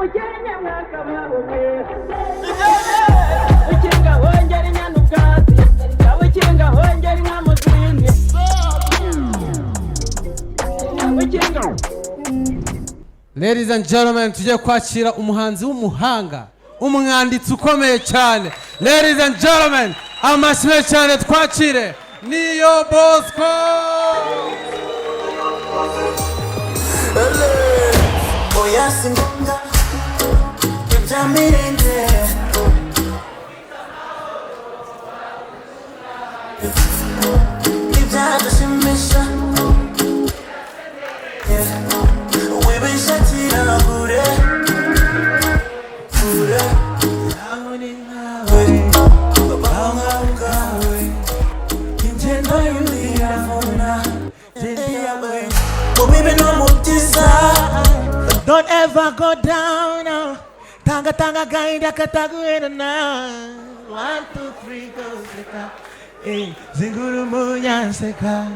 Mukenke mwakababumwe ukinga hongera inyana ubwatsi, ukinga hongera inka mu zindi, ukinga. Ladies and gentlemen, tugiye kwakira umuhanzi w'umuhanga, umwanditsi ukomeye cyane. Ladies and gentlemen, amashyi menshi cyane, twakire Niyo Bosco. Oya, si ngombwa ibya mirenge. Ibyadushimisha wibishakira kure kure, aho ni nkawe babaho nkawe ubwawe, ingendo y'undi iravuna yawe mu bibi no mu byiza. Don't ever go down now. Tanga tanga gainda kataguena na. One, two, three, go seka. Eh, zinguru munyanseka.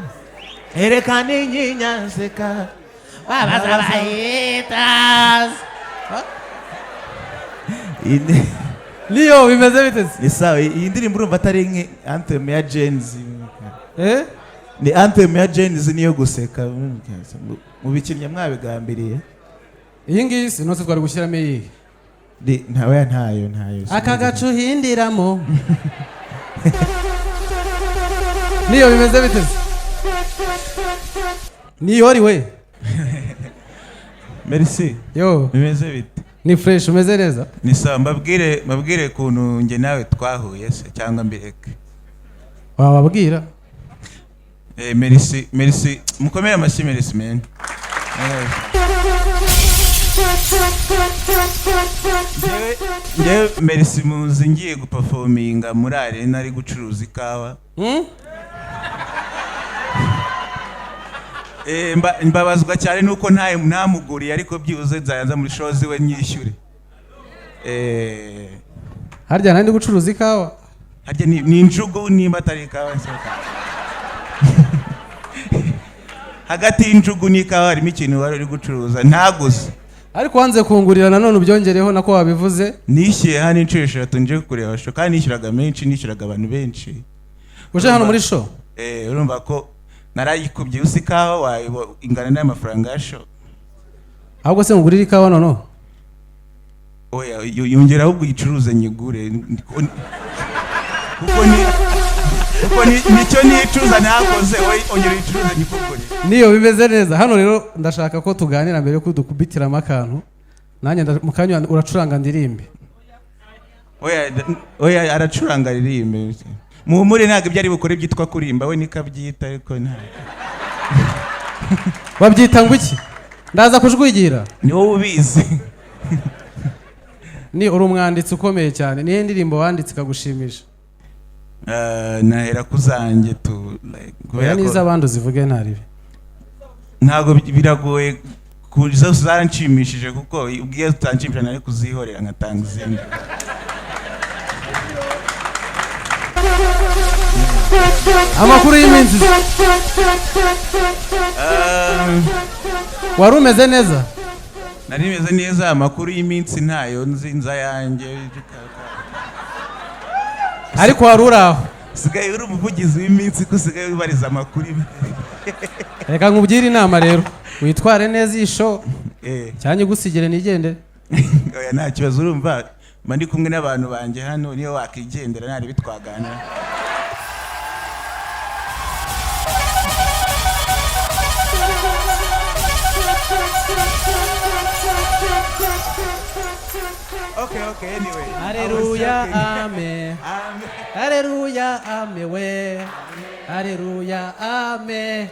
Erekana inyinya. Babaza haters. Niyo, bimeze bite se? Ni sawa. Iyi ndirimbo urumva atari nke anthem ya Gen Z? Eh? Ni anthem ya Gen Z, niyo guseka. Mubikinnye mwabigambiriye. Iyi ngiyi si nose twari gushyiramo iyihe? Ntawe, ntayo, ntayo. Aka gacu uhindiramo. Niyo, bimeze bite se? Niyo ri we. Merci. Yo. Bimeze bite? Ni fresh, umeze neza. Ni sawa. Mbabwire ukuntu njye nawe twahuye se cyangwa mbireke? Wababwira. Eh, merci, merci, mukomere amashyi. Merci, man. Njyewe Merci muzi ngiye guperforminga muri arena ari gucuruza ikawa. Mbabazwa cyane nuko ntamuguriye, ariko byibuze nzayanza muri show ziwe nyishyure. Harya nari ndi gucuruza ikawa? Harya ni injugu nimba atari ikawa nsohoka. Hagati y'injugu n'ikawa harimo ikintu wari uri gucuruza ntaguze. Ariko wanze kungurira nanone, ubyongereho nako wabivuze. Nishyuye hano inshuro 3 nje kureba show, kandi nishyuraga menshi, nishyuraga abantu benshi. Uje hano muri show? Eh, urumva ko narayikubye. Usi ikawa wayibo ingana n'amafaranga ya show. Ahubwo se ngurira ikawa noneho? Oya, yongera ahubwo uyicuruze nyigure, kuko nicyo nicuza nakoze. We ongera uyicuruze nyikugure. Niyo, bimeze neza. Hano rero ndashaka ko tuganira mbere yuko dukubitiramo akantu. Nanjye mu kanya uracuranga ndirimbe. Oya, oya, aracuranga aririmbe. Muhumure, ntabwo ibyo ari bukore byitwa kurimba, we niko abyita, ariko nta Babyita ngo iki? Ndaza kujwigira. Ni wowe ubizi. Ni uri umwanditsi ukomeye cyane. Niyo ndirimbo wanditse ikagushimisha? Nahera ku zanjye tu, like, kubera Oya, ko n'iz'abandi uzivuge ntaribe. Ntabwo biragoye zose zaranshimishije, kuko ubwiye zitanshimisha nari kuzihorera nkatanga izindi. Amakuru y'iminsi? Wari umeze neza? Nari meze neza. Amakuru y'iminsi ntayo nzi, nza yanjye. Ariko wari uri aho? Usigaye uri umuvugizi w'iminsi, ko usigaye wibariza amakuru? Reka nkubwire inama rero, witware neza iyi show cyangwa igusigire nigendere. Oya, nta kibazo. Urumva mba ndi kumwe n'abantu banjye hano, niyo wakigendera ntari bitwaganira. Okay, anyway. Haleluya, amen. Amen. Haleluya, amen we. Haleluya, amen.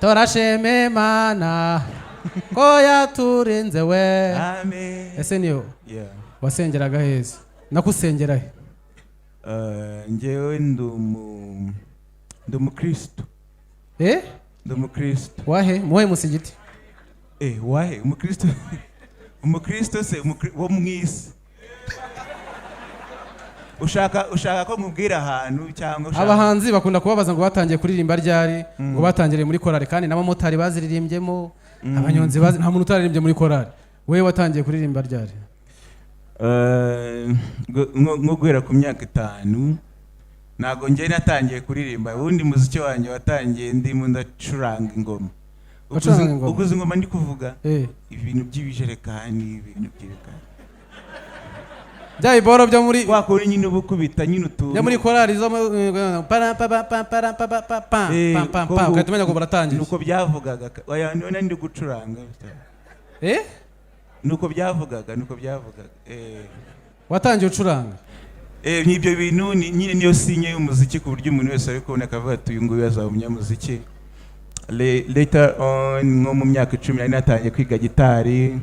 Turashima Imana ko yaturinze we. Amen. Ese niyo Yeah. wasengeraga heza nakusengera he? Njyewe ndi umukristo. Eh? Ndi umukristo. Wahe, muhe musigiti? Eh, wahe umukristo? Umukristo se wo mu isi? Ushaka ko nkubwira ahantu cyangwa ushaka? Abahanzi bakunda kubabaza ngo batangiye kuririmba ryari, ngo batangiriye muri korali, kandi n'abamotari baziririmbyemo. Abanyonzi bazi, nta muntu utaririmbye muri korali. Wowe watangiye kuririmba ryari? Nko guhera ku myaka 5. Ntabwo njye natangiye kuririmba. Ubundi muziki wanjye watangiye ndimo ndacuranga ingoma. Wacuranga ingoma? Uguze ingoma ndi kuvuga, Eh. ibintu by'ibijerekani, ibintu by'ibikani. Bya biboro byo muri Kwa kundi nyine uba ukubita nyine utuntu byo muri korali zo para pa pa pa para pa pa pa pa pa pa pa, ugahita umenya ngo baratangiye. Nuko byavugaga. Oya, niba nari ndi gucuranga. Eh. Nuko byavugaga. Watangiye ucuranga? N'ibyo bintu nyine niyo signe y'umuziki, ku buryo umuntu wese ari kubona akavuga ati: "Uyu nguyu azaba umunyamuziki." Later on, nko mu myaka 10, nari natangiye kwiga gitari.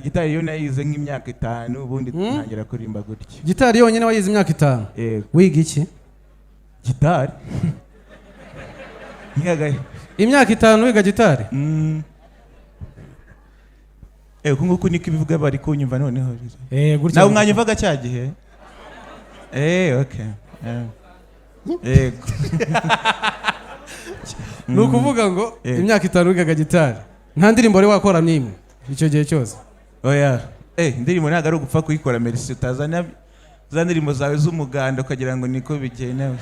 Gitari yo nayize nk'imyaka 5, ubundi ntangira kuririmba gutya. Gitari yonyine wayize imyaka 5? Yego. Wiga iki? Gitari. Nkigaga. Imyaka 5 wiga gitari? Uku nguku niko ibivuga, bari kunyumva noneho. Eh, gutya. Nawe mwanyumvaga cya gihe? Okay. Yego. Ni ukuvuga ngo imyaka 5 wigaga gitari, nta ndirimbo wari wakora n'imwe icyo gihe cyose? Oya. Indirimbo ntabwo ari ugupfa kuyikora, merci. Utazana za ndirimbo zawe z'umuganda ukagira ngo niko bigenda.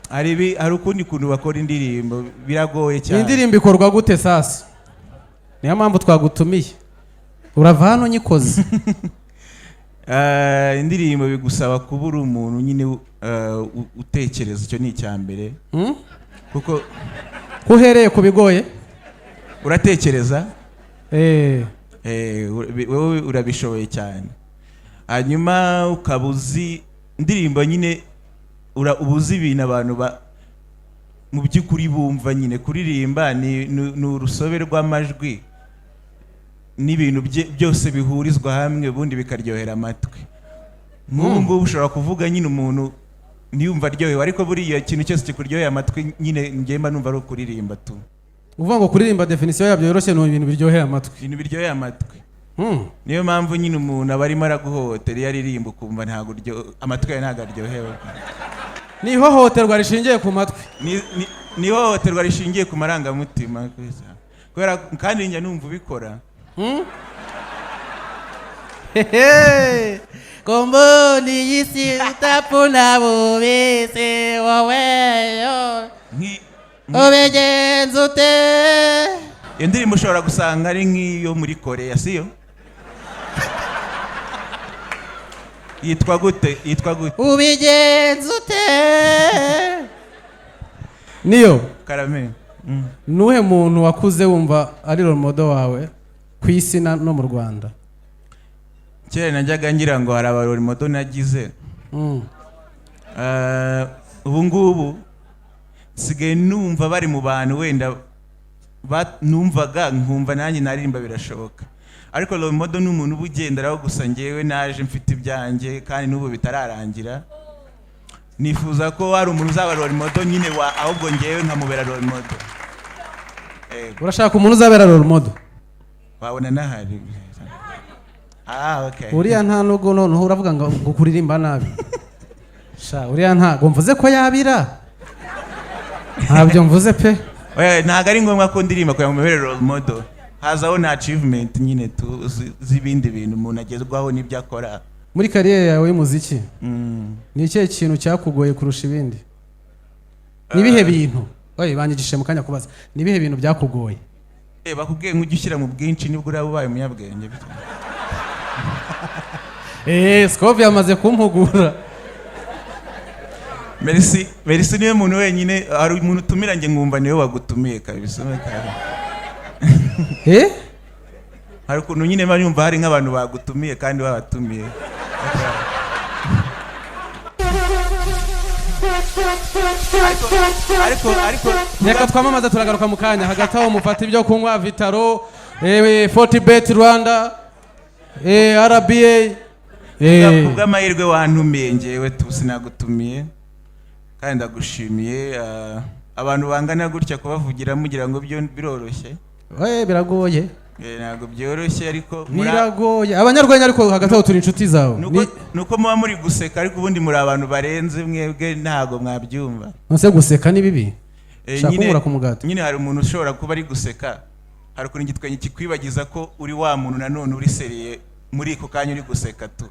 Hari ukundi kuntu bakora indirimbo, biragoye cyane. Indirimbo ikorwa gute sasa? Niyo mpamvu twagutumiye, urava hano nyikoze. Indirimbo bigusaba kuba uri umuntu nyine utekereza, icyo ni icya mbere. Kuko Ko uhereye ku bigoye? Uratekereza. Eh. Wowe urabishoboye cyane, hanyuma ukaba uzi indirimbo nyine, uba uzi ibintu abantu mu by'ukuri bumva. Nyine kuririmba ni urusobe rw'amajwi n'ibintu byose bihurizwa hamwe, ubundi bikaryohera amatwi. Nk'ubu ngubu ushobora kuvuga nyine umuntu ntiyumva aryohewe, ariko buriya ikintu cyose kikuryoheye amatwi nyine, njye mba numva ari ukuririmba tu. Uvuga ngo kuririmba, définition yabyo yoroshye, ni ibintu biryoheye amatwi. Ibintu biryoheye amatwi. Niyo mpamvu nyine umuntu aba arimo araguhohotera iyo aririmba, ukumva ntabwo amatwi yawe ntabwo aryohewe. Ni ihohoterwa rishingiye ku matwi. Ni ihohoterwa rishingiye ku marangamutima, kubera kandi njya numva ubikora. Hehe. Komboni y'isi utapfuna bubisi wowe yo. Ubigenza ute? Iyo ndirimbo ushobora gusanga ari nk'iyo muri Koreya, siyo? Yitwa gute? Yitwa gute? Ubigenza ute? Niyo. Karame. Nuhe muntu wakuze wumva ari role model wawe ku isi no mu Rwanda? Kera najyaga ngira ngo hari aba role model nagize. Ubu ngubu nsigaye numva bari mu bantu wenda numvaga nkumva nanjye naririmba birashoboka, ariko role model ni umuntu uba ugenderaho gusa. Ngewe naje mfite ibyanjye kandi n'ubu bitararangira. Nifuza ko hari umuntu uzaba role model nyine wa ahubwo ngewe nkamubera role model. Yego. Urashaka umuntu uzabera role model? Wabona nahari. Ah, okay. Uriya nta nubwo noneho uravuga ngo kuririmba nabi sha, uriya ntago mvuze ko yabira, ntabyo mvuze pe. Oya, ntabwo ari ngombwa ko ndirimba kugira ngo mubere role model. Hazaho na achievement nyine tu z'ibindi bintu umuntu agezwaho n'ibyo akora. Muri carrière yawe y'umuziki, ni ikihe kintu cyakugoye kurusha ibindi? Ni ibihe bintu? Oye, banyigishije mu kanya kubaza: ni ibihe bintu byakugoye? Bakubwiye ngo ujye ushyira mu bwinshi, nibwo uraba ubaye umunyabwenge. Scovia yamaze kumpugura. Merci, merci. Niwe muntu wenyine, hari umuntu utumira njye nkumva niwe wagutumiye kabisa. Eh. Hari ukuntu nyine mba nyumva hari nk'abantu bagutumiye kandi babatumiye. Ariko Reka twamamaze, turagaruka mu kanya. Hagati aho mufata ibyo kunywa, Vital'O, Fortebet Rwanda, RBA. Kubw'amahirwe wantumiye ngewe tu, sinagutumiye, kandi ndagushimiye. Abantu bangana gutya kubavugira mugira ngo byo biroroshye? Biragoye. Ntabwo byoroshye, ariko Biragoye abanyarwenya, ariko hagati aho turi inshuti zawe. Nuko muba muri guseka, ariko ubundi muri abantu barenze mwebwe, ntabwo mwabyumva. Nonse guseka ni bibi? Ushaka kunkura ku mugati. Nyine hari umuntu ushobora kuba ari guseka, hari ukuntu igitwenge kikwibagiza ko uri wa muntu nanone uri sérieux muri ako kanya uri guseka tu.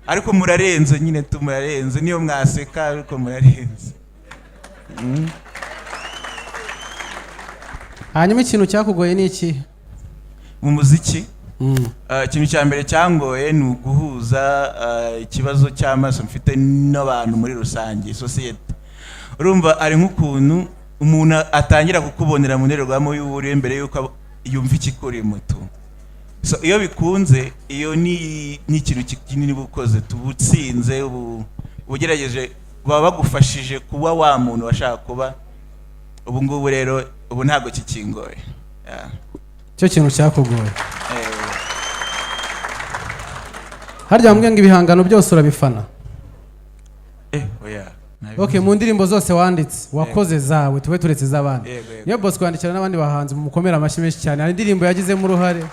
Ariko murarenze nyine tu, murarenze niyo mwaseka, ariko murarenze. Hanyuma ikintu cyakugoye ni iki? Mu muziki? Ikintu cya mbere cyangoye ni uguhuza ikibazo cy'amaso mfite n'abantu muri rusange, sosiyete. Urumva ari nk'ukuntu umuntu atangira kukubonera mu ndorerwamo y'ubururu mbere y'uko yumva ikikurimo tu. So iyo bikunze, iyo ni ikintu kinini uba ukoze, tuba utsinze, ubu ugerageje, baba bagufashije kuba wa muntu washaka kuba. Ubu ngubu rero, ubu ntabwo kikingoye. Yeah. Cyo kintu cyakugoye? Eh. Harya wambwiye ngo ibihangano byose urabifana? Eh, oya. Okay, mu ndirimbo zose wanditse, wakoze zawe, tube turetse iz'abandi. Yego. Niyo Bosco yandikira n'abandi bahanzi, mumukomere amashyi menshi cyane. Hari indirimbo yagizemo uruhare.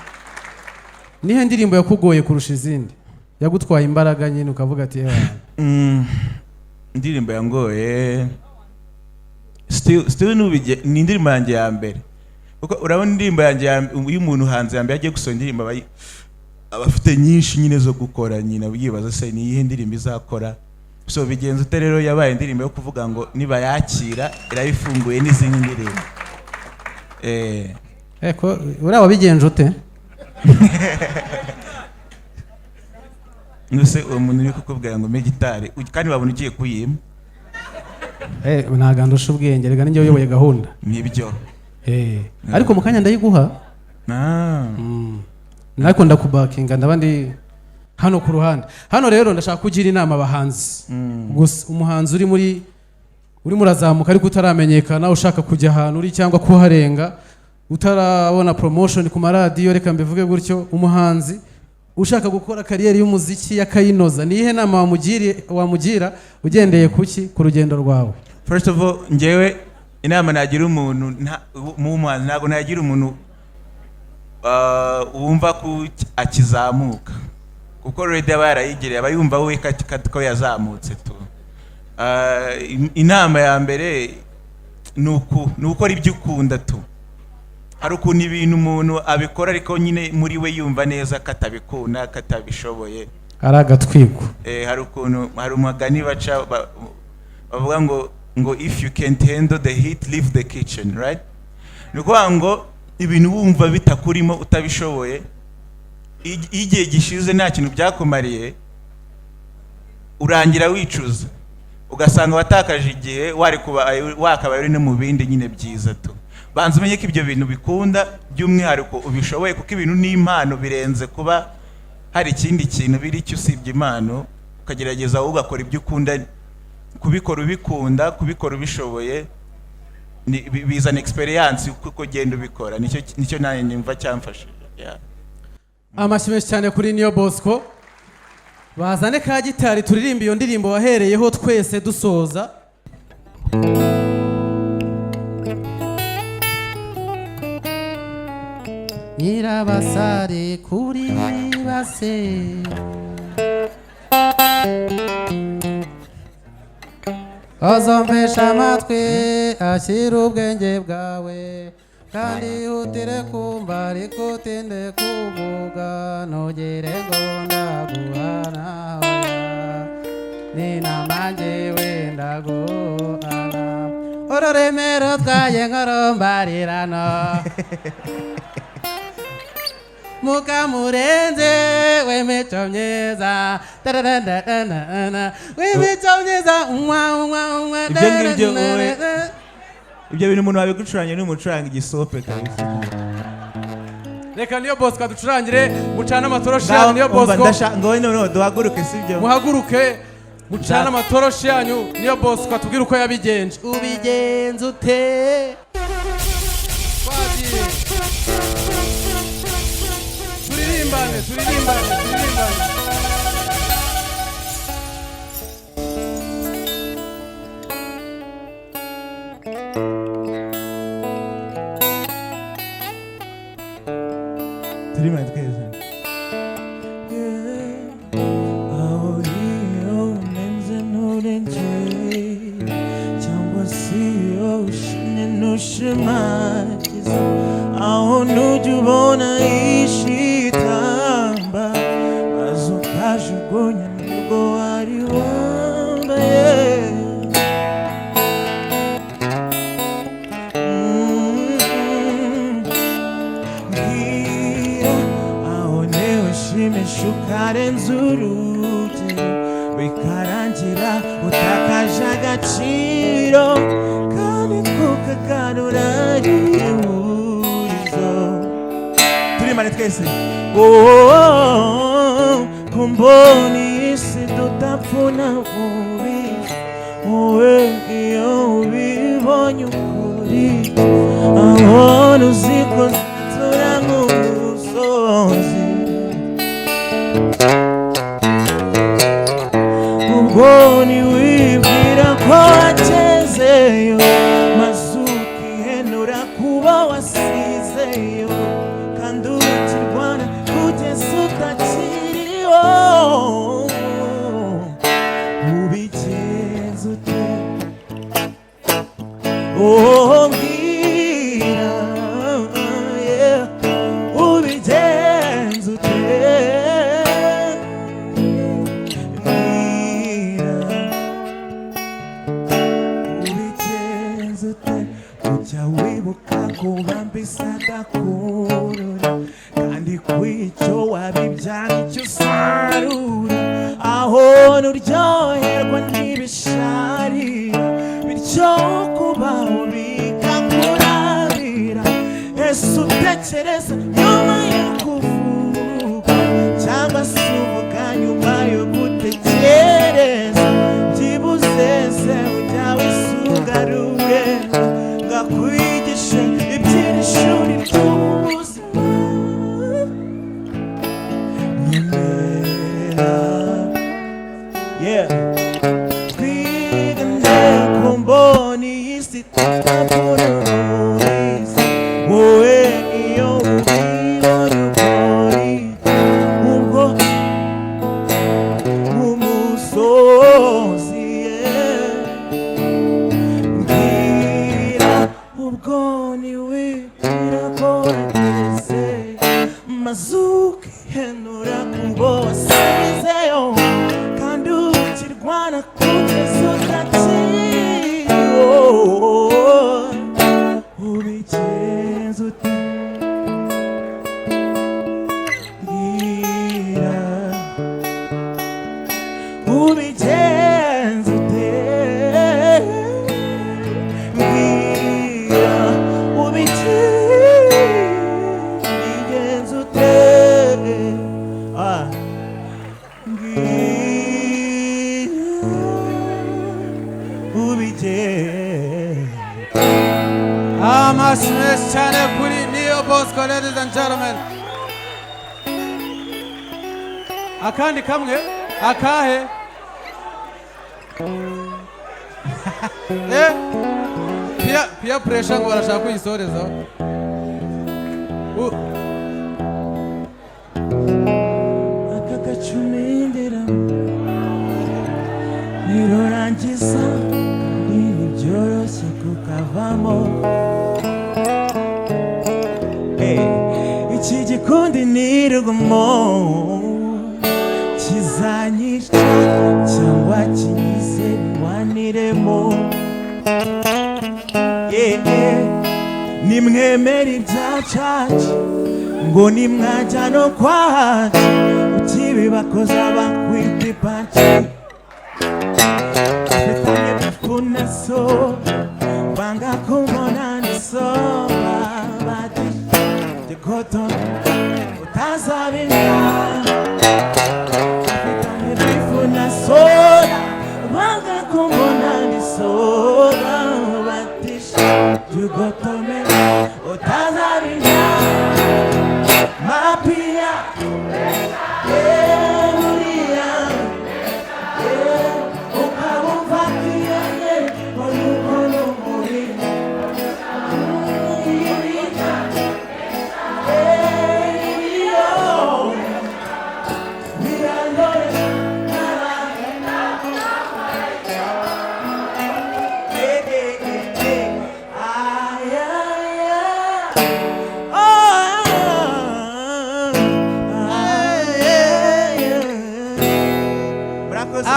Nihe ndirimbo yakugoye kurusha izindi, yagutwaye imbaraga nyine ukavuga ati: "Ewa"? Indirimbo yangoye still nubige ni indirimbo yanjye ya mbere, kuko urabona indirimbo yanjye iyo umuntu hanze ya mbere agiye gusohora indirimbo, aba afite nyinshi nyine zo gukora nyine, yibaza se ni iyihe ndirimbo izakora. So bigenza ute rero? Yabaye indirimbo yo kuvuga ngo nibayakira irayifunguye n'izindi ndirimbo. Eko uriya wabigenje ute? Nuse uwo muntu uri kukubwira ngo mpe gitari, kandi wabona ugiye kuyima. Ntabwo andusha ubwenge rega, ninjye uyoboye gahunda. Nibyo. Ariko mu kanya ndayiguha. Ah. Ariko ndakubakinga, ndaba ndi hano ku ruhande. Hano rero ndashaka kugira inama abahanzi gusa. Umuhanzi uri muri urimo urazamuka ariko utaramenyekana, ushaka kujya ahantu uri cyangwa kuharenga, utarabona promotion ku maradiyo, reka mbivuge gutyo, umuhanzi ushaka gukora carrière y'umuziki yakayinoza, ni iyihe nama wamugira ugendeye kuki, ku rugendo rwawe? First of all, njyewe inama nagira umuntu mu muhanzi, ntabwo nagira umuntu wumva ko akizamuka, kuko already aba yarayigiriye, aba yumva we ko yazamutse tu. Inama ya mbere ni ugukora ibyo ukunda tu. Hari ukuntu ibintu umuntu abikora ariko nyine muri we yumva neza ko atabikunda, ko atabishoboye. Ari agatwiko. Hari ukuntu hari umugani baca bavuga ngo "If you can't handle the heat, leave the kitchen," right? Ni ukuvuga ngo ibintu wumva bitakurimo, utabishoboye, iyo igihe gishize nta kintu byakumariye, urangira wicuza, ugasanga watakaje igihe wari kuba wakabaye uri no mu bindi nyine byiza tu. Banza umenye ko ibyo bintu bikunda by'umwihariko ubishoboye, kuko ibintu ni impano, birenze kuba hari ikindi kintu biri cyo usibye impano. Ukagerageza wowe ugakora ibyo ukunda, kubikora ubikunda, kubikora ubishoboye, bizana experience uko ugenda ubikora. Nicyo nanjye numva cyamfashije, yeah. Amashyi menshi cyane kuri Niyo Bosco. Bazane ka gitari turirimbe iyo ndirimbo wahereyeho twese dusoza. Nyirabasare kuri base. Ozompesha amatwi, ashyira ubwenge bwawe, kandi ihutire kumva ariko utinde kuvuga. Ntugire ngo ndaguhana, oya, n'inama njyewe ndaguhana. Ururimi rutwaye nkorombarirano, mukamurenze w'imico myiza, tararararara, w'imico myiza, umwa umwa umwa. Ibyo ngibyo wowe, ibyo bintu umuntu wabigucuranye ni umucuranga igisope kabisa. Reka Niyo Bosco aducurangire, mucane amatoroshi yanyu. Niyo Umva, Bosco. Ngo noneho duhaguruke, sibyo? Muhaguruke, mucane amatoroshi yanyu. Niyo Bosco atubwire uko yabigenje. Ubigenza ute? Twagiye, turirimbane, turirimbane, turirimbane. Turirimane twese. Aho iyo unenze nturenze, cyangwa se iyo ushimye. nkushimagiza, aho ntujya ubona ishitamba, maze ukajugunya nubwo wari wambaye. Mbwira aho niwe ushimisha ukarenza urugero, bikarangira utakaje agaciro, kandi kukagarura ari ihurizo. Turimane twese. Oh, kumboni isi tudapfuna vubi, wowe iyo ubibonye ukuri, aho uziko tura nk'umusozi, ubwo ntiwibwira ko wagezeyo, maze ukihenura kuba wasizeyo, kandi ukirwana kugeza utakiriho. Ubigenza ute? Oh, mbwira, yeah. Ubigenza ute? Mbwira, ubigenza ute? Ujya wibuka kubambisa adakurura, kandi kw'icyo wabibyara icyo usarura, aho nuryoherwa n'ibisharira, bityo kubaho bikakurabira. Ese utekereza nyuma yo kuvuka, cyangwa se uvuga nyuma yo gutekereza? Byibuze se ujya wisugarure, ngakwigishe iby'iri shuri ry'ubuzima? Nyemerera, yeah, twigane ku mboni y'isi tutabona isi. Wowe iyo ubibonye ukuri, ubwo umusozi, yeah. Mbwira, ubwo ntiwibwira ko wageze, maze ukihenura kubo wasizeyo, kandi ukirwana kugeza utakiriho. Ubigenza ute? Mbwira, ubigenza ute? Mbwira, ubigenza ute? Ah. Mbwira, ubigenza. Amashyi menshi cyane kuri Niyo Bosco, ladies and gentlemen. Akandi kamwe akahe? Eh, peer pressure, ngo barashaka kuyisorezaho. Aka gacumindira nirurangiza, kandi ntibyoroshye kukavamo. Hey, iki gikundi nirirwamo kizanyica cyangwa kinyize ndwaniremo. Yeah. Nimwemera ibya caca, ngo nimwajya no kwaca, ukibibakoza bakwita ipaci. Afitanye bifunaso, banga kumbona nisoba, bati dikoto utazabimenya. Afitanye bifunaso, banga kumbona nisoba, bati dikotome utazabimenya. Mapia, yeah, buriya, yeah, ukabumva kiyanye, urukundo muri ibita, eh, birandore, eh, eh, eh, eh, ah,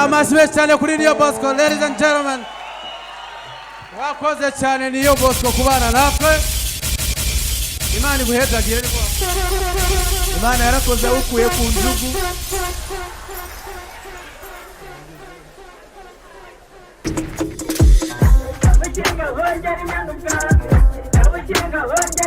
Amashyi menshi cyane kuri Niyo Bosco. Ladies and gentlemen, wakoze cyane Niyo Bosco kubana natwe. Imana iguhezagire. Imana yarakoze, awukuye ku njugu. Abakinga hongera inyana ubwatsi, abakinga hongera.